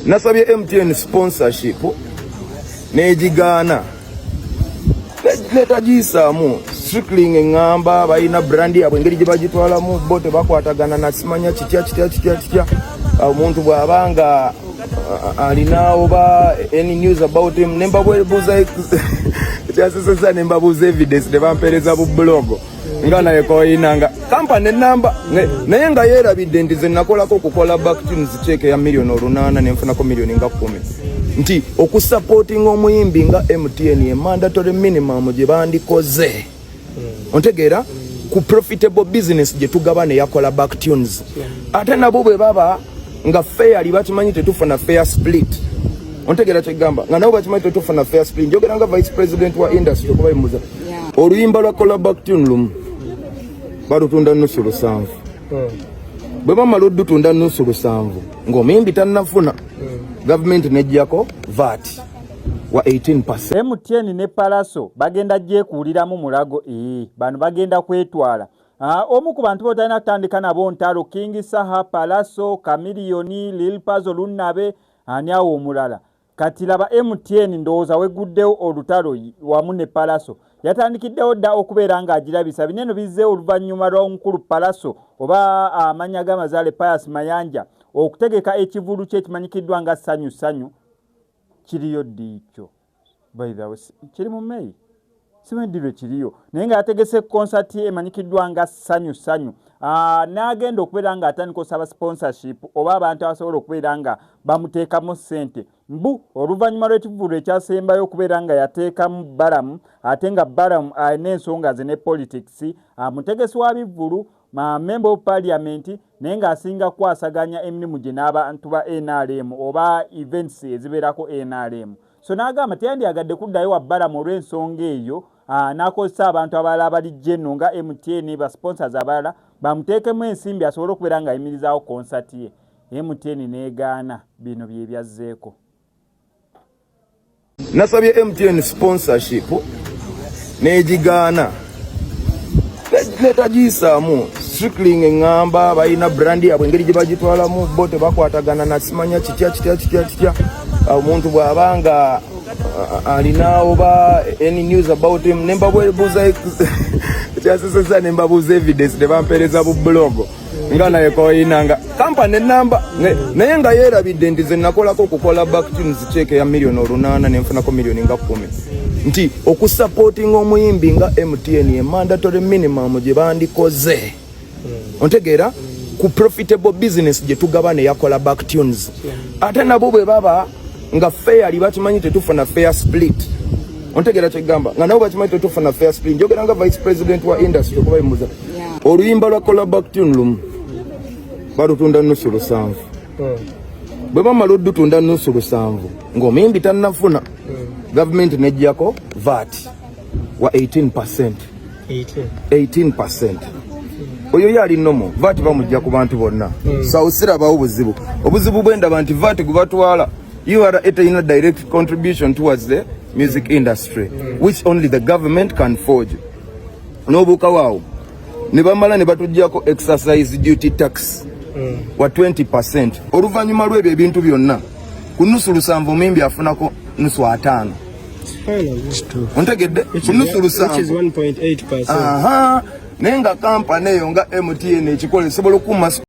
Nasabye MTN sponsorship n'egigaana, netagiyisaamu strictly, eŋŋamba balina brand yaabwe, engeri gye bagitwalamu, bo tebakwatagana nasimanya kitya kitya kitya kitya. Omuntu bw'aba nga alina oba any news about him, nembabuuza kyaseseza, nembabuuza evidence, ne bampeereza bu blog nga naye koyinanga kampani enamba, naye nga yeerabidde nti ze nakolako okukola backtunes cheque ya miliyoni 8 nenfunako miliyoni nga 10, nti okusupportinga omuyimbi nga MTN e mandatory minimum gye bandikoze, ontegeera, ku profitable business gye tugabana eyakola backtunes. Ate nabo bwe baba nga fairly bakimanyi tetufuna fair split, ontegeera kyegamba, nga nabo bakimanyi tetufuna fair split. Njogera nga vice president wa industry, okuba emuza oluyimba lwa kola backtune lumu balutunda 750. Bwe bamala oddutunda 750 ng'omuyimbi tannafuna, gavumenti nejjako VAT wa 18. MTN ne Pallaso bagenda gyekuuliramu Mulago. Ee, bano bagenda kwetwala. Omu ku bantu botalina kutandika nabo ntalo: King Saha, Pallaso, Chameleone, Lil Pazo, Lunnabe, ani awo omulala. Kati laba MTN ndowooza weguddewo olutalo wamu ne Pallaso. Yatandikiddewo dda okubeera ng'agirabisa. Bino eno bizzeewo oluvannyuma lw'omukulu Pallaso, oba amannya g'amazaale Pius Mayanja, okutegeka ekivulu kye ekimanyikiddwa nga Sanyu Sanyu. Kiriyo ddi kyo, by the way? Kiri mu May, simanyi ddi lwe kiriyo, naye nga yategese konsati emanyikiddwa nga Sanyu Sanyu. N'agenda okubeera ng'atandika osaba sponsorship oba abantu abasobola okubeera nga bamuteekamu ssente, mbu oluvannyuma lw'ekivvulu ekyasembayo okubeera nga yateekamu Balamu, ate nga Balamu alina ensonga ze ne politics, mutegesi wa bivvulu, member of parliament, naye ng'asinga kukwasaganya emirimu gye n'abantu ba NRM oba events ezibeerako NRM. So n'agamba teyandyagadde kuddayo wa Balamu olw'ensonga eyo, n'akozesa abantu abalala abali general nga MTN, ba sponsors abalala bamuteekemu ensimbi asobole okubeera ng'ayimirizaawo konsati ye. MTN n'egaana. Bino bye byazzeeko. Nasabye MTN sponsorship n'egigaana, netagiyisaamu strictly, eŋŋamba balina brand yaabwe, engeri gye bagitwalamu, bo tebakwatagana nasimanya kitya kitya kitya kitya. Omuntu bw'aba nga alina oba any news about him, nembabuuza kyaseseza, nembabuuza evidence, ne bampeereza bu blog nga naye koyinanga kampani enamba, naye nga yeerabidde nti ze nakolako okukola backtunes cheque ya miliyoni 8 nenfunako miliyoni nga 10, nti okusupportinga omuyimbi nga MTN e mandatory minimum gye bandikoze, ontegeera, ku profitable business gye tugabana eyakola backtunes. Ate nabo bwe baba nga fairly bakimanyi tetufuna fair split, ontegeera kyegamba, nga nabo bakimanyi tetufuna fair split. Njogera nga vice president wa industry, okuba emuza oluyimba lwa kola backtune lumu balutunda 750. Bwe bamala oddutunda 750 ng'omuyimbi tannafuna, gavumenti nejjako VAT wa 18. 18 oyo ye ali nomo VAT bamujja ku bantu bonna. So sirabawo buzibu. Obuzibu bwendaba nti VAT gwe batwala, URA terina direct contribution towards the music industry, which only the government can forge. N'obuuka waawo ne bamala ne batuggyako excise duty tax wa 20. Oluvannyuma lw'ebyo ebintu byonna, ku 750 omuyimbi afunako 50. Ontegedde? Ku 750. 1.8%. Aha, naye nga kampani eyo nga MTN ekikola esobola okuuma.